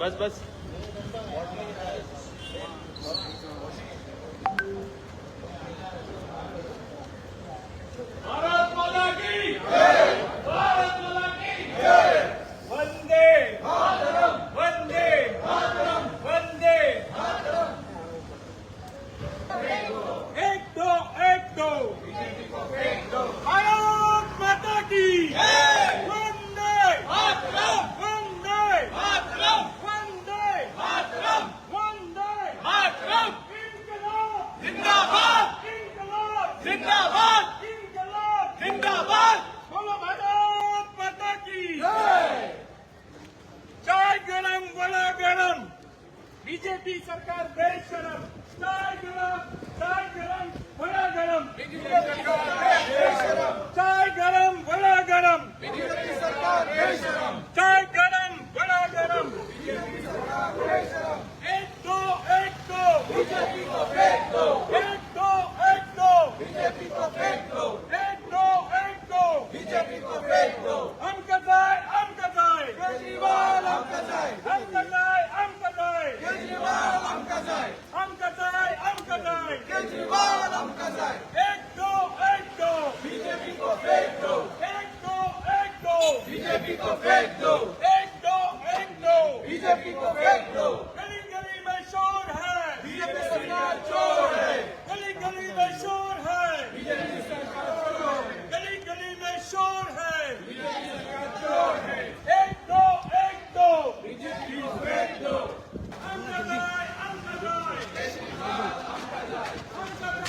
बस बस. भारत माता की जय! भारत माता की जय! वंदे मातरम! वंदे मातरम! वंदे मातरम! एक दो, एक दो, भारत माता की जय! वंदे मातरम! वंदे मातरम! वंदे मातरम! वंदे मातरम! इनकलाब जिंदाबाद! इनकलाब जिंदाबाद! इनकलाब जिंदाबाद! बोलो भारत माता की जय! चाय गरम, वड़ा गरम, बीजेपी सरकार बेशरम। चाय गरम, चाय गरम, वड़ा गरम, बीजेपी सरकार बेशरम। चाय गरम, वड़ा गरम, बीजेपी सरकार बेशरम। चाय गरम, वड़ा गरम, बीजेपी सरकार बेशरम। एक दो, एक दो, बीजेपी को फेंक दो। एक दो, एक दो, बीजेपी को फेंक दो। एक दो, एक दो, बीजेपी को फेंक दो। हम जाय, हम जाय, केजरीवाल हम जाय, हम जाय, हम जाय, केजरीवाल हम जाय, हम जाय, हम जाय, केजरीवाल हम जाय। एक दो, एक दो, बीजेपी को फेंक दो। एक दो, एक दो, बीजेपी को फेंक दो। एक दो, एक दो, बीजेपी को फेंक दो। गली गली में शोर है, बीजेपी सरकार चोर है। गली गली में शोर है, बीजेपी सरकार चोर है। गली गली में शोर है, बीजेपी सरकार चोर है। एक दो, एक दो, बीजेपी को फेंक दो। हम जाए, हम जाए, हम जाए, हम जाए।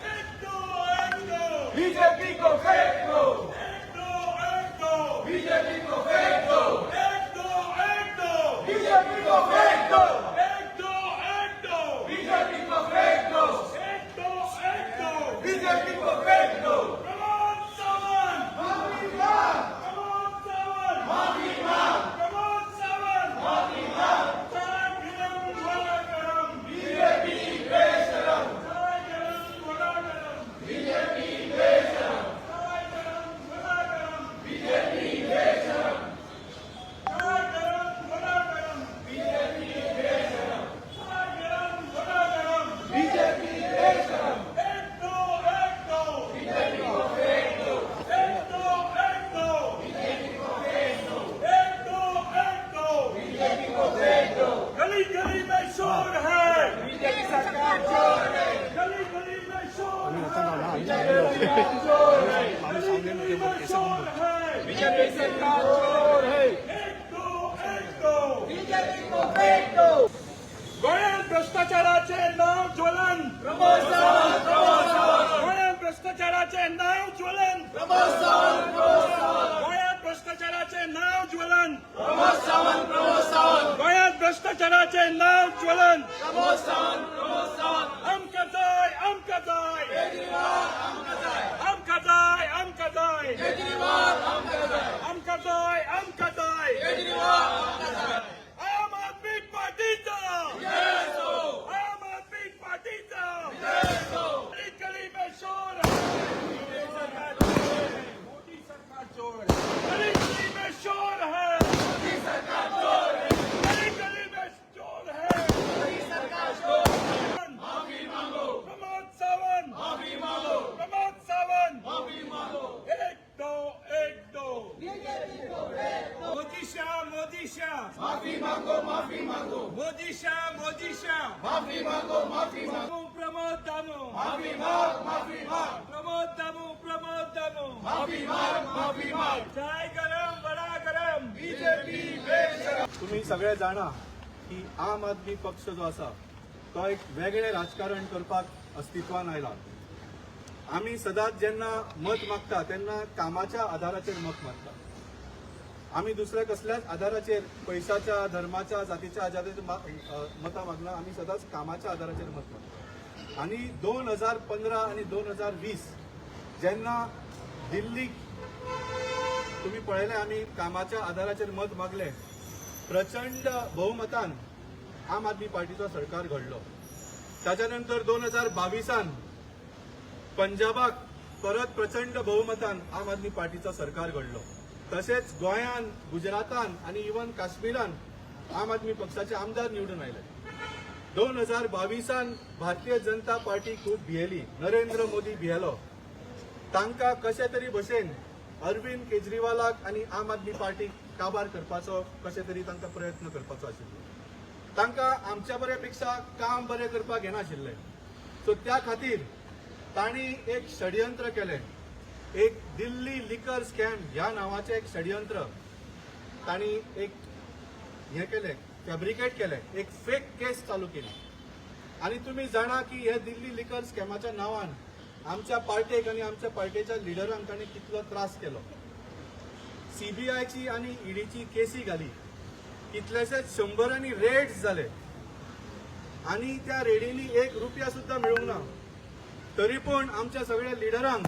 एक दो, एक दो, बीजेपी को फेंक दो। एक दो, एक दो, बीजेपी को फेंक दो। एक दो, एक दो, बीजेपी को फेंक दो। एक दो, एक दो, बीजेपी को फेंक दो। एक दो, एक दो, बीजेपी को फेंक दो। प्रमोद सावंत, माफी मांग। प्रमोद सावंत, माफी मांग। प्रमोद सावंत, माफी मांग। चाय गरम, वड़ा गरम, बीजेपी बेशरम। चाय गरम, वड़ा गरम, बीजेपी बेशरम। चाय गरम, वड़ा गरम, बीजेपी बेशरम। चाय गरम, वड़ा गरम, बीजेपी बेशरम। चाय गरम, वड़ा गरम, बीजेपी बेशरम। एक दो, एक दो, बीजेपी को फेंक दो। एक दो, एक दो, बीजेपी को फेंक दो। एक दो, एक दो, बीजेपी को फेंक दो। गली गली में शोर है, बीजेपी सरकार चोर है। गली गली में शोर है, बीजेपी सरकार चोर है। गली गली में शोर है, बीजेपी सरकार चोर है। एक दो, एक दो, बीजेपी को फेंक दो। गोंयांत भ्रष्टाचाराचे नाव ज्वलन, प्रमोद सावंत, प्रमोद सावंत, गोंयांत भ्रष्टाचाराचे नाव ज्वलन, प्रमोद सावंत, प्रमोद सावंत, गोंयांत भ्रष्टाचाराचे नाव ज्वलन, प्रमोद सावंत, प्रमोद सावंत, गोंयांत भ्रष्टाचाराचे नाव ज्वलन, प्रमोद सावंत, प्रमोद सावंत, आमकां जाय, आमकां जाय, केजरीवाल आमकां जाय, आमकां जाय, आमकां जाय, केजरीवाल आमकां जाय, आमकां जाय, आमकां जाय, केजरीवाल आमकां जाय। आम आदमी पार्टीचा, जय हो, आम आदमी पार्टीचा, जय हो। गली गली में शोर है, मोदी सरकार चोर है, गली गली में शोर है, मोदी सरकार चोर है, गली गली में चोर है। मोदी सरकार चोर है। माफी मांगो, प्रमोद सावंत, माफी मांगो, प्रमोद सावंत, माफी मांगो। एक दो, एक दो, मोदी शाह, मोदी शाह, माफी मांगो, माफी मांगो, मोदी शाह, मोदी शाह, माफी मांगो, माफी मांगो, प्रमोद दामो, माफी मांग, माफी मांग, प्रमोद दामो, प्रमोद दामो, माफी मांग, माफी मांग। चाय गरम, वडा गरम, बीजेपी बेशरम। तुम्ही सगळे जाणा की आम आदमी पक्ष जो आसा तो एक वेगळें राजकारण करपाक अस्तित्वान आयला। आमी सदांच जेन्ना मत मागता तेन्ना कामाच्या आधाराचेर मत मागता। आमी दुसऱ्या कसल्याच आधाराचेर, पयशाच्या, धर्माच्या, जातीच्या आधाराचेर मतां मागना। आमी सदांच कामाच्या आधाराचेर मत मागता। आनी 2015 आनी 2020 जेन्ना दिल्लीक तुम्ही पळयलें, आमी कामाच्या आधाराचेर मत मागलें, प्रचंड बहुमतान आम आदमी पार्टीचो सरकार घडलो। ताच्या नंतर 2022 पंजाबाक परत प्रचंड बहुमतान आम आदमी पार्टीचो सरकार घडलो. तशेंच गोंयान, गुजरातान आनी इवन काश्मीरान आम आदमी पक्षाचे आमदार निवडून आयले. 2022 भारतीय जनता पार्टी खूब भियेली. नरेंद्र मोदी भियेलो. तांकां कशे तरी भशेन अरविंद केजरीवालाक आनी आम आदमी पार्टीक काबार करपाचो कशे तरी तांकां प्रयत्न करपाचो आशिल्लो. तांकां आमच्या बऱ्या पेक्षा काम बरें करपाक येनाशिल्लें. सो त्या खातीर तांणी एक षडयंत्र केलें. एक दिल्ली लिकर स्कॅम ह्या नांवाचें एक षडयंत्र तांणी एक हें केलें, फॅब्रिकेट केलें, एक फेक केस चालू केली. आनी तुमी जाणा की हे दिल्ली लिकर स्कॅमाच्या नांवान आमच्या पार्टेक आनी आमच्या पार्टेच्या लिडरांक तांणी कितलो त्रास केलो. सीबीआयची आनी ईडीची केसी घाली, कितलेशेच शंबरांनी रेड्स जाले आनी त्या रेडींनी एक रुपया सुद्दां मेळूंक ना. तरी पूण आमच्या सगळ्या लिडरांक,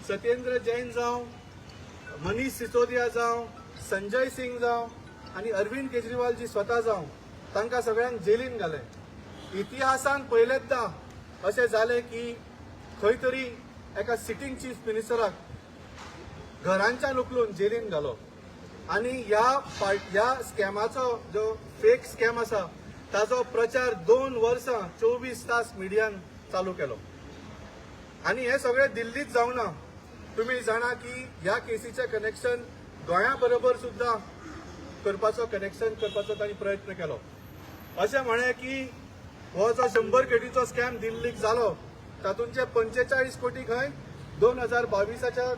सत्येंद्र जैन जावं, मनीष सिसोदिया जावं, संजय सिंग जावं आनी अरविंद केजरीवाल जी स्वता जावं, तांकां सगळ्यांक जेलीन घाले. इतिहासान पयलेंचदा अशें जालें की खंय तरी एका सिटींग चीफ मिनिस्टराक घरांच्यान उखलून जेलीन घालो. आनी ह्या स्कॅमाचो जो फेक स्कॅम आसा ताजो प्रचार 2 वर्सां 24 तास मिडियान चालू केलो. आनी हे सगळें दिल्लीत जावना. तुमी जाणा की ह्या केसीचें कनेक्शन गोंया बरोबर सुद्दां करपाचो, कनेक्शन करपाचो तांणी प्रयत्न केलो. अशें म्हळें की हो जो 100 कोटीचो स्कॅम दिल्लीक जालो तातूंचे 45 कोटी खंय 2022च्या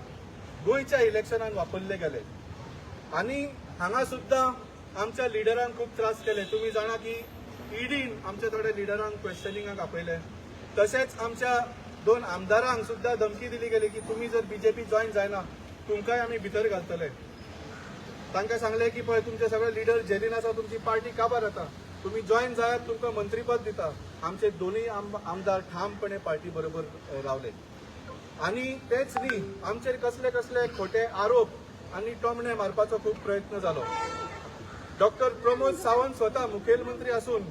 गोंयच्या इलेक्शनान वापरले गेले. आनी हांगा सुद्दां आमच्या लिडरांक खूब त्रास केले. तुमी जाणा की ईडीन आमच्या थोड्या लिडरांक क्वेश्चनिंगाक आपयले. तशेंच आमच्या दोन आमदारांक सुद्दां धमकी दिली गेली की तुमी जर बीजेपी जॉयन जायना तुमकांय आमी भितर घालतले. तांकां सांगलें की पळय, तुमचे सगळे लिडर जेलीन आसा, तुमची पार्टी काबार जाता, तुमी जॉयन जायात, तुमकां मंत्रीपद दिता. आमचे दोनूय आमदार ठामपणे पार्टी बरोबर रावले. आनी तेच न्ही, आमचेर कसले कसले खोटे आरोप आनी टोमणे मारपाचो खूब प्रयत्न जालो. डॉक्टर प्रमोद सावंत स्वता मुखेलमंत्री आसून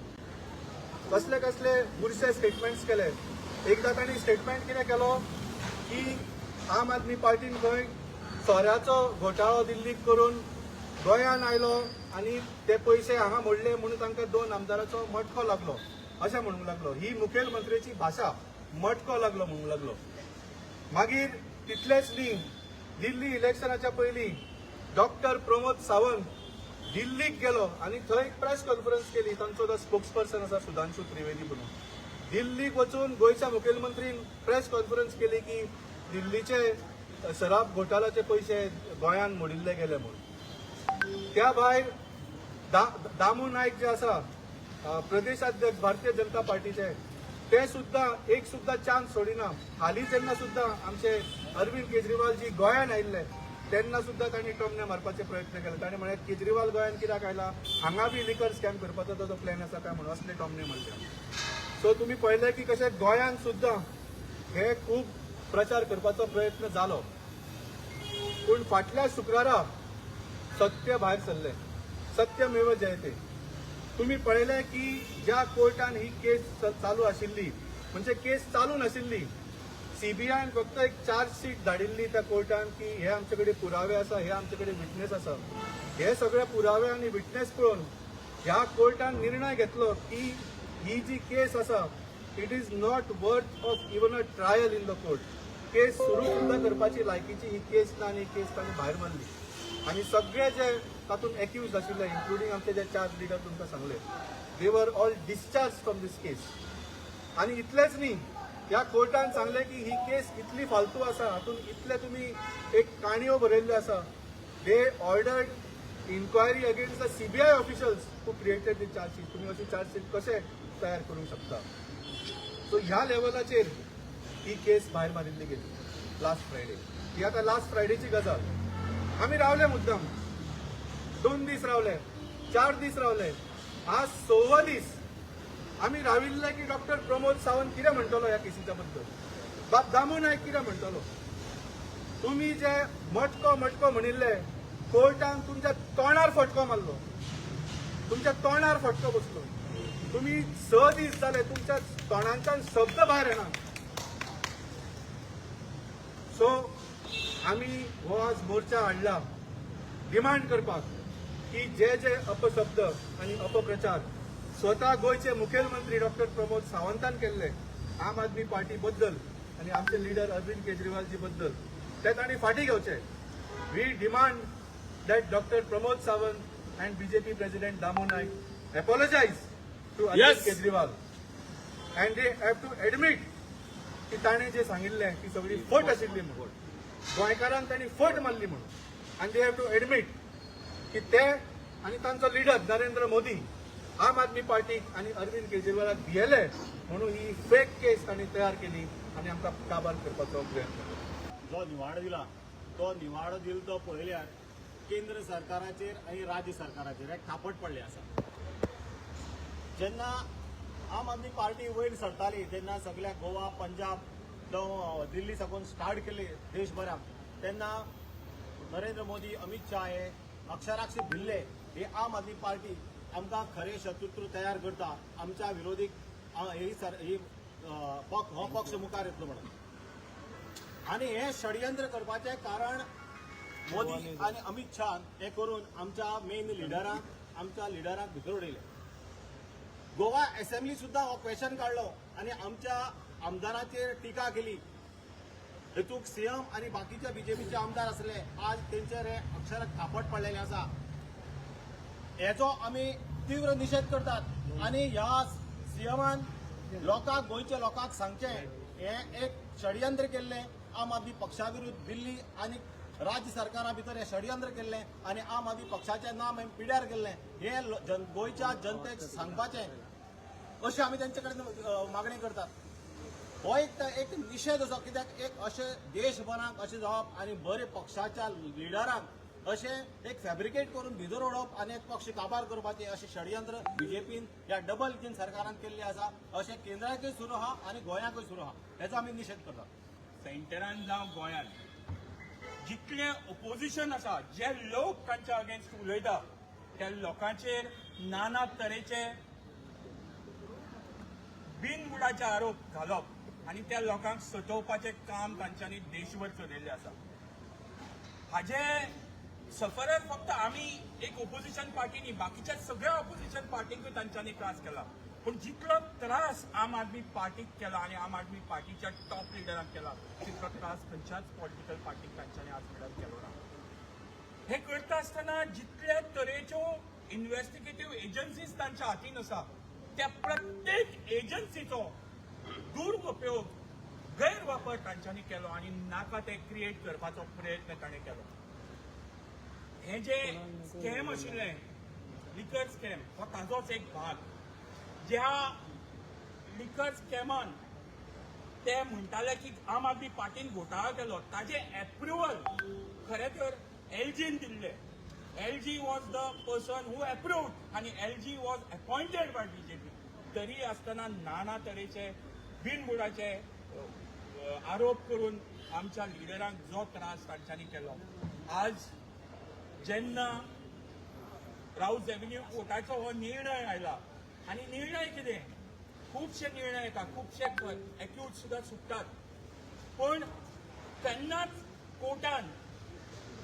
कसले कसले बुरशे स्टेटमेंट्स केले. एकदां तांणी स्टेटमेंट कितें केलो की आम आदमी पार्टीन खंय सोऱ्याचो घोटाळो दिल्लीक करून गोंयान आयलो आनी ते पयशे हांगा मोडले म्हणून तांकां दोन आमदाराचो मटको लागलो अशें म्हणूंक लागलो. ही मुखेलमंत्र्याची भाशा, मटको लागलो म्हणूंक लागलो. मागीर तितलेंच न्ही, दिल्ली इलेक्शनाच्या पयलीं डॉक्टर प्रमोद सावंत दिल्लीक गेलो आनी थंय एक प्रेस कॉन्फरन्स केली. तांचो जो स्पोक्स पर्सन आसा सुधांशू त्रिवेदी म्हणून, दिल्लीक वचून गोंयच्या मुखेलमंत्रीन प्रेस कॉन्फरन्स केली की दिल्लीचे शराब घोटाळ्याचे पयशे गोंयांत मोडिल्ले गेले म्हणून. त्या भायर दामू नायक जे आसा, प्रदेशाध्यक्ष भारतीय जनता पार्टीचे, ते सुद्दां एक सुद्दां चान्स सोडिना. हालीं जेन्ना सुद्दां आमचे अरविंद केजरीवाल जी गोंयान आयिल्ले तेन्ना सुद्दां तांणी टोमणे मारपाचे प्रयत्न केले. ताणें म्हळें, केजरीवाल गोंयान कित्याक आयला, हांगा बी लिकर स्कॅम करपाचो ताजो प्लॅन आसा काय म्हणून, असले टोमणे मारले. सो तुमी पळयलें की कशें गोंयान सुद्दां हे खूब प्रचार करपाचो प्रयत्न जालो. पूण फाटल्या शुक्रारा सत्य भायर सरलें. सत्यमेव जयते. तुम्ही पळयलें की ज्या कोर्टान ही केस चालू आशिल्ली, म्हणजे केस चालू नाशिल्ली, सीबीआयन फक्त एक चार्जशीट धाडिल्ली त्या कोर्टान की हे आमचे कडेन पुरावे आसा, हे आमचे कडेन विटनेस आसा. हे सगळे पुरावे आनी विटनेस पळोवन ह्या कोर्टान निर्णय घेतलो की ही जी केस आसा, it is not worth of even a trial in the court. केस सुरू सुद्दां करपाची लायकीची ही केस ना. आनी केस तांणी भायर मारली आनी सगळे जे तातूंत एक्यूज आशिल्ले, इन्क्लुडींग आमचे जे चार लिडर तुमकां सांगले, they were all discharged from this case. आनी इतलेंच न्ही, ह्या कोर्टान सांगलें की ही केस इतली फालतू आसा, हातूंत इतले तुमी एक काणयो बरयल्ल्यो आसा. They ordered inquiry against the CBI officials who created the chargesheet. तुमी अशी चार्जशीट कशें तयार करूंक शकता? सो ह्या लेवलाचेर ही केस भायर मारिल्ली गेली लास्ट फ्रायडे. ही आतां लास्ट फ्रायडेची गजाल. आमी रावले मुद्दम, 2 दीस रावले, 4 दीस रावले, आज सव्वा दीस आमी राविल्ले की डॉक्टर प्रमोद सावंत कितें म्हणटलो ह्या केसीच्या बद्दल, बाब दामू नायक कितें म्हणटलो. तुमी जे मटको मटको म्हणिल्ले, कोर्टान तुमच्या तोंडार फटको मारलो, तुमच्या तोंडार फटको बसलो. तुमी 6 दीस जाले, तुमच्या तोंडांच्यान शब्द भायर येना. सो आमी हो आज मोर्चा हाडला डिमांड करपाक की जे जे अपशब्द आनी अपप्रचार स्वता गोंयचे मुखेलमंत्री डॉक्टर प्रमोद सावंतान केल्ले आम आदमी पार्टी बद्दल आनी आमचे लिडर अरविंद केजरीवालजी बद्दल, ते तांणी फाटीं घेवचे. We demand that Doctor Pramod Sawant and BJP President Damu Naik apologise to Arvind Kejriwal and they have to admit की ताणें जे सांगिल्लें ती सगळी फट आशिल्ली म्हणून, गोंयकारांक तांणी फट मारली म्हणून. आनी they have to admit की ते आनी तांचो लिडर नरेंद्र मोदी आम आदमी पार्टीक आनी अरविंद केजरीवालाक भियेले म्हणून ही फेक केस तांणी तयार केली आनी आमकां काबार करपाचो प्रयत्न केलो. जो निवाडो दिला तो निवाडो दिलो तो पळयल्यार केंद्र सरकाराचेर आनी राज्य सरकाराचेर एक थापट पडलें आसा. जेन्ना आम आदमी पार्टी वयर सरताली तेन्ना सगळ्या गोवा, पंजाब जावं दिल्ली साकून स्टार्ट केली देशभराक, तेन्ना नरेंद्र मोदी, अमित शाह हे अक्षराक्षी भिल्ले, ही आम आदमी पार्टी आमकां खरें शत्रुत्व तयार करता, आमच्या विरोधीक ही सर ही हो पक्ष मुखार येतलो म्हणून. आणि हे षडयंत्र करपाचें कारण मोदी आनी अमित शाह हे करून आमच्या मेन लिडरांक, आमच्या लिडरांक भितर उडयले. गोवा असेंब्ली सुद्दां हो क्वेशन काडलो आनी आमच्या आमदाराचेर टिका केली. हेतूक सीएम आनी बाकीचे बीजेपीचे आमदार आसले, आज तेंचेर हे अक्षराक थापट पडलेलें आसा. हेचो आमी तीव्र निशेध करतात आनी ह्या सीएमान लोकांक, गोंयच्या लोकांक सांगचें, हें एक षडयंत्र केल्लें आम आदमी पक्षा विरुद्ध. दिल्ली आनी राज्य सरकारा भितर हें षडयंत्र केल्लें आनी आम आदमी पक्षाचें नाम हें पिड्यार केल्लें, हें गोंयच्या जनतेक सांगपाचें अशें आमी तेंचे कडेन मागणी करतात. हो एक एक निशेध असो, कित्याक एक अशें देशभराक अशें जावप आनी बरे पक्षाच्या लिडरांक अशें एक फॅब्रिकेट करून भितर उडोवप आनी एक पक्ष काबार करपाचें अशें षडयंत्र बीजेपीन ह्या डबल इंजीन सरकारान केल्लें आसा. अशें केंद्राकूय सुरू आहा आनी गोंयाकूय सुरू आहा, हेचो आमी निशेध करतात. सेंटरान जावं गोंयान जितले ओपोजिशन आसा, जे लोक तांच्या अगेन्स्ट उलयता, त्या लोकांचेर नाना तरेचे बिनबुडाचे आरोप घालप आनी त्या लोकांक सतोवपाचें काम तांच्यांनी देशभर चलयल्लें आसा. हाजे सफरर फक्त आमी एक ओपोजिशन पार्टी न्ही, बाकीच्या सगळ्या ओपोजिशन पार्टींकूय तांच्यांनी त्रास केला. पूण जितलो त्रास आम आदमी पार्टीक केला आनी आम आदमी पार्टीच्या टॉप लिडरांक केला, तितलो त्रास खंयच्याच पॉलिटिकल पार्टीक तांच्यांनी आज मेरेन केलो ना. हे करता आसतना जितल्या तरेच्यो इन्व्हेस्टिगेटीव एजन्सीज तांच्या हातीन आसा, त्या प्रत्येक एजन्सीचो दुरुपयोग, गैरवापर तांच्यांनी केलो आनी नाका ते क्रिएट करपाचो प्रयत्न ताणें केलो. हे जे स्कॅम आशिल्लें, लिकर स्कॅम, हो ताजोच एक भाग. ज्या लिकर स्कॅमान ते म्हणटाले की आम आदमी पार्टीन घोटाळो केलो, ताजें एप्रुवल खरें तर एलजीन दिल्लें. LG was the person who approved आनी LG was appointed by BJP. तरी आसतना नाना तरेचे बिनबुडाचे आरोप करून आमच्या लिडरांक जो त्रास तांच्यांनी केलो, आज जेन्ना राऊज एव्हेन्यू कोर्टाचो हो निर्णय आयला, आनी निर्णय कितें, खुबशे निर्णय येता, खुबशे एक्यूज सुद्दां सुट्टात, पूण केन्नाच कोर्टान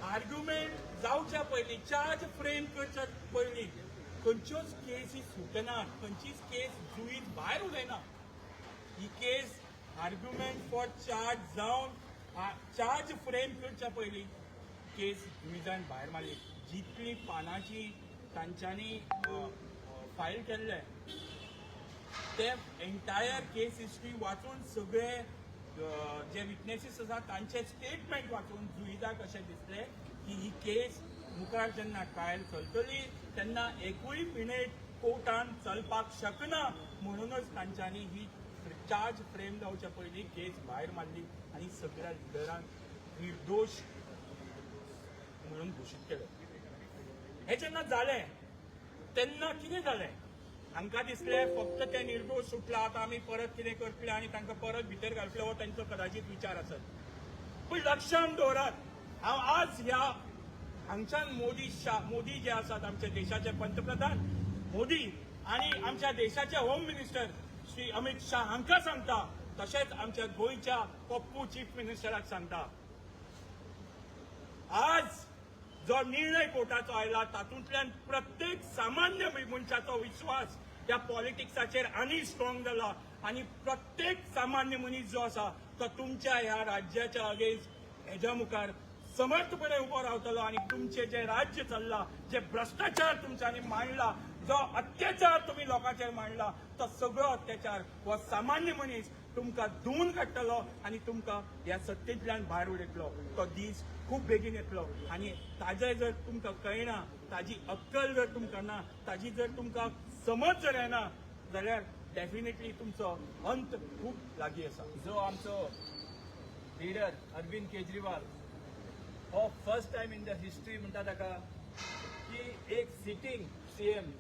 आर्ग्युमेंट जावच्या पयलीं, चार्ज फ्रेम करच्या पयलीं खंयच्योच केसी सुटना, खंयचीच केस जुईज भायर उलयना. ही केस आर्ग्युमेंट फॉर चार्ज जावन चार्ज फ्रेम करच्या पयलीं केस जुईजान भायर मारली. जितली पानाची तांच्यांनी फायल केल्ले, ते एंटायर केस हिस्ट्री वाचून, सगळे जे विटनेसीस आसा तांचे स्टेटमेंट वाचून जुईजाक अशें दिसलें की ही केस मुखार जेन्ना ट्रायल चलतली तेन्ना एकूय मिनेट कोर्टान चलपाक शकना, म्हणूनच तांच्यांनी ही चार्ज फ्रेम जावच्या पयलीं केस भायर मारली आनी सगळ्या लिडरांक निर्दोश म्हणून घोशीत केलें. हें जेन्ना जालें तेन्ना कितें जालें, हांकां दिसलें फक्त ते निर्दोश सुटला, आतां आमी परत कितें करतले आनी तांकां परत भितर घालतले, हो तांचो कदाचित विचार आसत. पूण लक्षात दवरात, हांव आज ह्या हांगच्यान मोदी, शाह, मोदी जे आसात, आमच्या देशाचे पंतप्रधान मोदी आनी आमच्या देशाचे होम मिनिस्टर श्री अमित शाह हांकां सांगता, तशेंच आमच्या गोंयच्या पप्पू चीफ मिनिस्टराक सांगता. आज जो निर्णय कोर्टाचो आयला तातूंतल्यान प्रत्येक सामान्य मनशाचो विश्वास त्या पॉलिटिक्साचेर आनी स्ट्रॉंग जाला आनी प्रत्येक सामान्य मनीस जो आसा तो तुमच्या ह्या राज्याच्या अगेन्स्ट हेज्या मुखार समर्थपणे उबो रावतलो आनी तुमचें जें राज्य चल्लां, जे भ्रश्टाचार तुमच्यांनी मांडला, जो अत्याचार तुमी लोकांचेर मांडला, तो सगळो अत्याचार हो सामान्य मनीस तुमकां धुवून काडटलो आनी तुमकां ह्या सत्तेंतल्यान भायर उडयतलो. तो दीस खूब बेगीन येतलो. आनी ताजें जर तुमकां कळना, ताजी अक्कल जर तुमकां ना, ताजी जर तुमकां समज जर येना जाल्यार डेफिनेटली तुमचो अंत खूब लागीं आसा. जो आमचो लिडर अरविंद केजरीवाल हो first time in the history म्हणटा ताका की एक सिटींग सीएम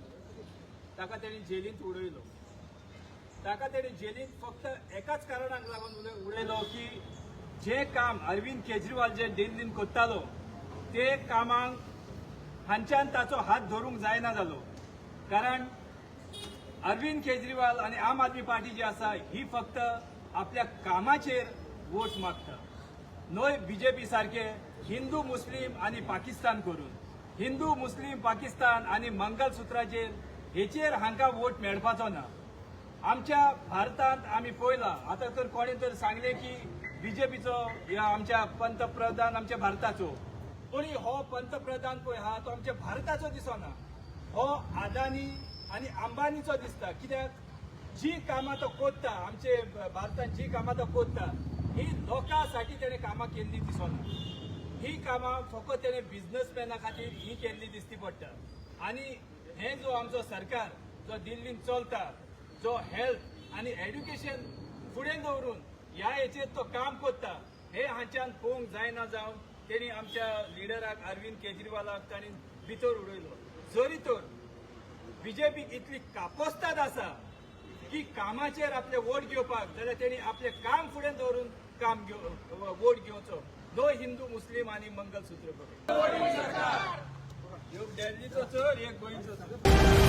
ताका तेणी जेलींत उडयलो. ताका तेणी जेलींत फक्त एकाच कारणाक लागून उडयलो की जे काम अरविंद केजरीवाल जे दिल्लीन करतालो ते कामाक हांच्यान ताचो हात धरूंक जायना जालो. कारण अरविंद केजरीवाल आनी आम आदमी पार्टी जी आसा ही फक्त आपल्या कामाचेर वोट मागता, न्हय बीजेपी सारके हिंदू मुस्लीम आनी पाकिस्तान करून. हिंदू मुस्लीम पाकिस्तान आनी मंगलसुत्राचेर हेचेर हांकां वोट मेळपाचो ना. आमच्या भारतांत आमी पळयलां, आतां तर कोणें तर सांगलें की बीजेपीचो ह्या आमच्या पंतप्रधान आमच्या भारताचो, पूण हो पंतप्रधान पळय आहा तो आमच्या भारताचो दिसना, हो अदानी आनी अंबानीचो दिसता. कित्याक जी कामां तो कोत्ता आमचे भारतांत, जी कामां तो कोत्ता ही लोकां साठी तेणें कामां केल्ली दिसना. ही कामां फकत तेणें बिजनसमॅना खातीर ही केल्ली दिसती पडटा. आनी हे जो आमचो सरकार जो दिल्लीन चलता, जो हेल्थ आनी एड्युकेशन फुडें दवरून ह्या हेचेर तो काम करता, हे हांच्यान पळोवंक जायना जावन तेणी आमच्या लिडराक अरविंद केजरीवालाक तांणी भितर उडयलो. जरी तर बीजेपीक इतली कापस्ताद आसा की कामाचेर आपले वोट घेवपाक, जाल्यार तेणी आपलें काम फुडें दवरून काम वोट घेवचो, न्हय हिंदू मुस्लीम आनी मंगलसूत्र करून. एक दिल्लीचो चड, एक गोंयचो चड.